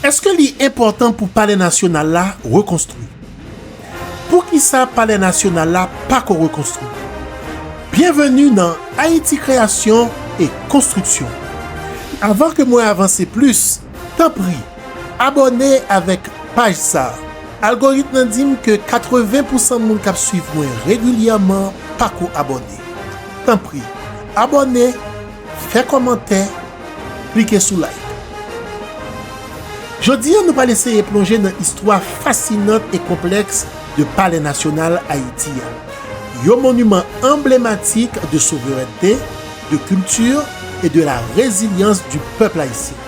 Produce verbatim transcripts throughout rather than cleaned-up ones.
Èske li enpòtan pou Palè Nasyonal la rekonstwi? Poukisa Palè Nasyonal la pako rekonstwi? Byenveni nan Ayiti Kreyasyon e Konstriksyon. Avan ke mwen avanse plis, tanpri, abòne avèk paj sa a. Algoritm nan di m ke katreven pousan moun k ap swiv mwen regilyèman pako abòne. Tanpri, abòne, fè kòmantè, klike sou like. Jodi a, nou pral eseye plonje nan istwa fasinant e konplèks de Palè Nasyonal Ayiti a. Yon moniman anblematik de souverènte, de kilti e de la rezilyans di pèp ayisyen.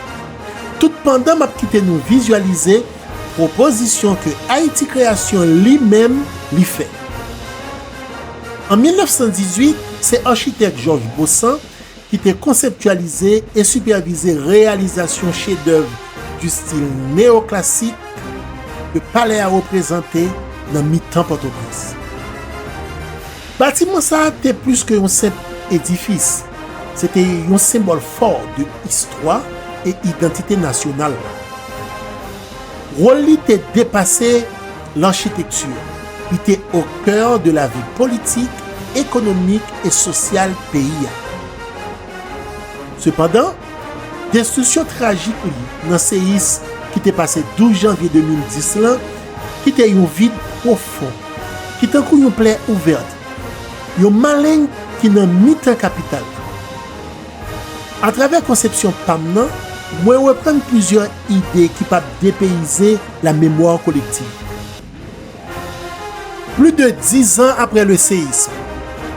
Tout pandan m ap kite nou vizyalize pwopozisyon ke Ayiti Kreyasyon li menm li fè. An mil nèf san dizuit, se achitèk Georges Baussan ki te konseptyalize e sipèvize reyalizasyon chedèv di stil neyoklasik ke palè a reprezante nan mitan Pòtoprens. Batiman sa a te plis ke yon senp edifis, se te yon senbòl fò de istwa e idantite nasyonal la. Wòl li te depase lachitekti. Li te au cœur de la vie politique, économique et sociale peyi a. Sepandan, destriksyon trajik li nan seyis ki te pase douz janvye de mil dis lan kite yon vid pwofon, ki tankou yon plè ouvèt, yon maleng ki nan mitan kapital la. Atravè konsepsyon pa m nan, mwen reprann plizyè ide ki p ap depeyize la mémoire collective. Plis de diz an apre le seyis,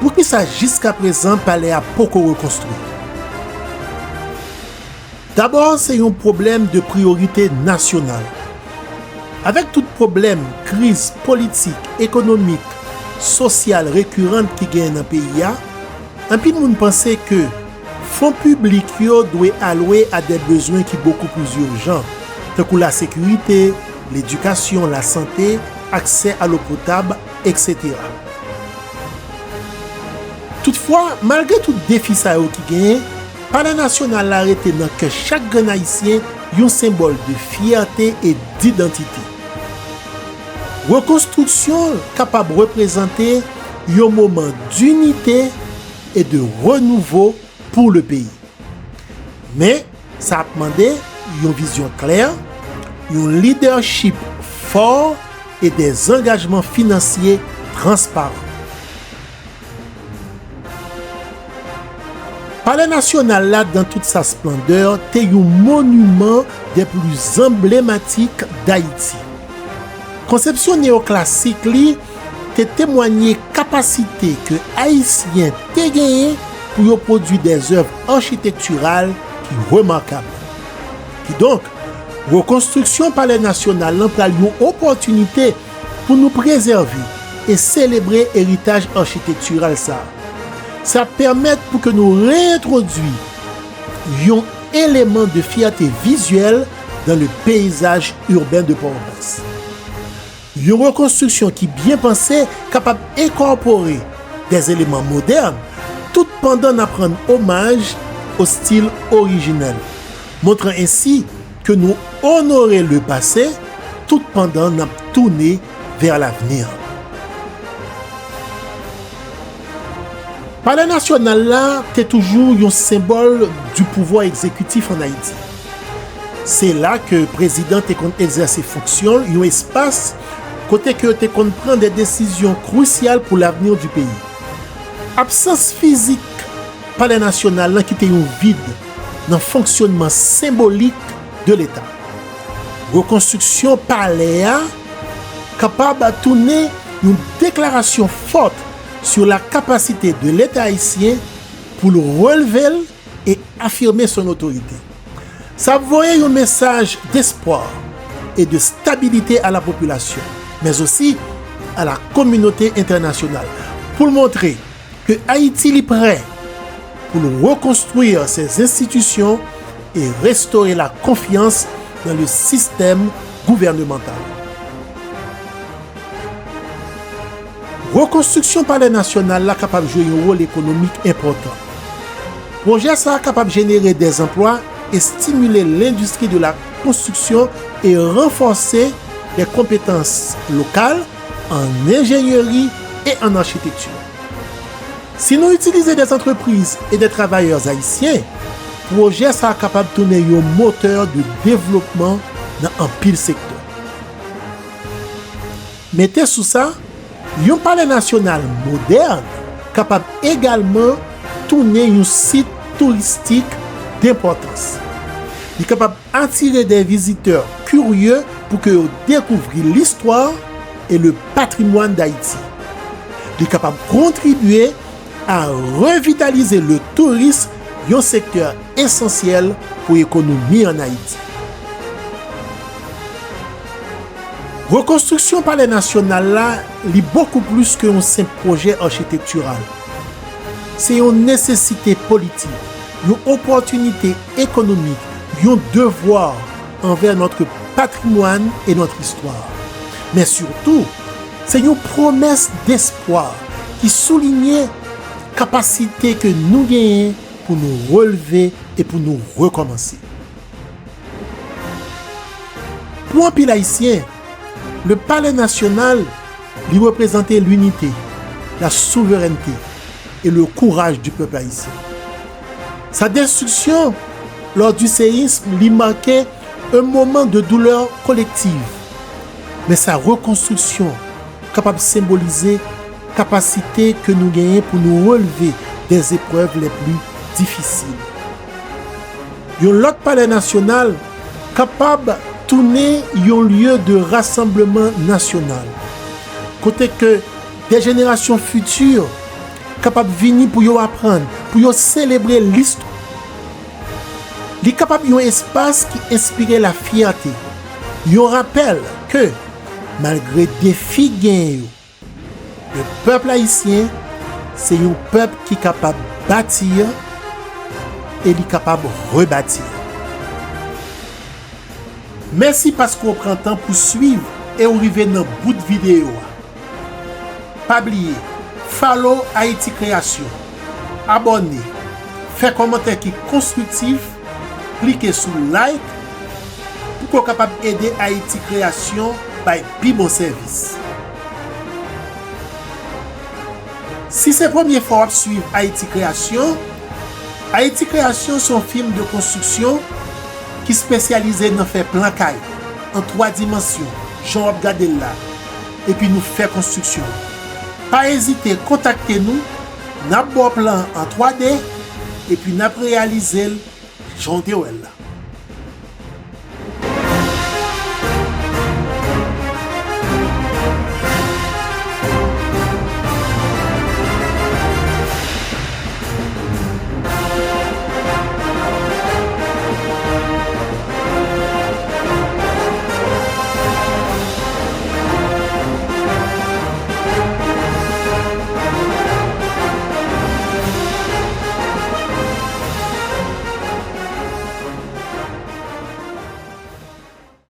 poukisa jiskaprezan palè a poko rekonstwi? Dabò, se yon pwoblèm de priyorite nasyonal. Avèk tout pwoblèm, kriz politik, ekonomik, sosyal rekiran ki genyen nan peyi a, anpil moun panse ke fon piblik yo dwe alwe a de bezwen ki bokou plis ijan, tankou lasekirite, ledikasyon, lasante, aksè a lo potab, etsetera. Toutfwa, malgre tout defi sa yo ki genyen, Palè Nasyonal la rete nan kè chak grenn Ayisyen yon senbòl de fyète e didantite. Rekonstriksyon kapab reprezante yon moman dinite e de renouvo pou le peyi. Men, sa ap mande yon vizyon klè, yon lidèchip fò e de zangajman finansye transparan. Palè Nasyonal la, dans toute sa splendeur, te yon moniman de pli anblematik Dayiti. Konsepsyon neyoklasik li te temwanye kapasite ke Ayisyen te genyen pou yo pwodui de zèv achitektiral ki remakab. Kidonk, rekonstriksyon Palè Nasyonal lan pral yon opòtinite pou nou prezève e selebre eritaj achitektiral sa a. Sa ap pèmèt pou ke nou reyentwodui yon eleman de fyète vizyèl dans le paysage urbain de Pòtoprens. Yon rekonstriksyon ki byen panse kapab enkòpore de eleman modèn, tout pandan n ap rann omaj o stil orijinèl, montran ensi ke nou onore le pase, tout pandan n ap tounen vè lavenir. Palè Nasyonal la te toujou yon senbòl di pouvwa egzekitif ann Ayiti. Se la ke prezidan te konn egzèse fonksyon l, yon espas kote ke yo te konn pran de desizyon krisyal pou lavenir di peyi. Absans fizik Palè Nasyonal lan kite yon vid nan fonksyonman senbolik de Leta. Rekonstriksyon palè a kapab tounen yon deklarasyon fòt sur la capacité de Leta ayisyen pou l relve l e afime son otorite. Sa ap voye yon mesaj despwa e de stabilite a la popilasyon, men osi a la kominote entènasyonal, pou l montre ke Ayiti li prè pou l rekonstwi ses enstitisyon e restore la konfyans dans le système gouvernemental. Rekonstriksyon Palè Nasyonal la kapab jwe yon wòl ekonomik enpòtan. Pwojè sa a kapab jenere de anplwa et stimuler l'industrie de la construction et renforcer les compétences locales en ingénierie et en architecture. Si nou itilize des entreprises et des travailleurs haïtiens, pwojè sa a kapab tounen yon motè de devlopman nan anpil sektè. Mete sou sa, yon palè nasyonal modèn kapab egalman tounen yon sit touristik denpòtans. Li kapab atire de vizitè kirye pou ke yo dekouvri listwa e le patrimwàn Dayiti. Li kapab kontribye a revitalize le tourism, yon sektè esansyèl pou ekonomi ann Ayiti. Rekonstriksyon Palè Nasyonal la, li bokou plis ke yon senp pwojè achitektiral. Se yon nesesite politik, yon opòtinite ekonomik, yon devwa anvè notre patrimoine et notre histoire. Men sitou, se yon pwomès despwa ki soulinye kapasite ke nou genyen pou nou releve e pou nou rekòmanse. Pou anpil Ayisyen, le Palais National, li reprezante linite, la souverènte e le kouraj du peuple haïtien. Sa destriksyon lò du séisme, li make un moment de douleur collective. Men sa rekonstriksyon kapab senbolize kapasite ke nou genyen pou nou releve des épreuves les plus difficiles. Yon lòt palè nasyonal kapab tounen yon lye de rasanbleman nasyonal, kote ke de jenerasyon fiti kapab vini pou yo aprann, pou yo selebre listwa. Li kapab yon espas ki enspire lafyète, yon rapèl ke, malgre defi genyen yo, le pèp ayisyen se yon pèp ki kapab bati e li kapab rebati. Mèsi paske w pran tan pou swiv e w rive nan bout videyo a. Pa bliye, follow Ayiti Kreyasyon, abòne, fè kòmantè ki konstriktif, klike sou like pou ke w kapab ede Ayiti Kreyasyon bay pi bon sèvis. Si se premye fwa w ap swiv Ayiti Kreyasyon, Ayiti Kreyasyon se yon fim de konstriksyon ki espesyalize nan fè plan kay an twa dimansyon, jan w ap gade l la, epi nou fè konstriksyon an. Pa ezite kontakte nou, n ap ba w plan an twa D, epi n ap reyalize l jan w te wè l la.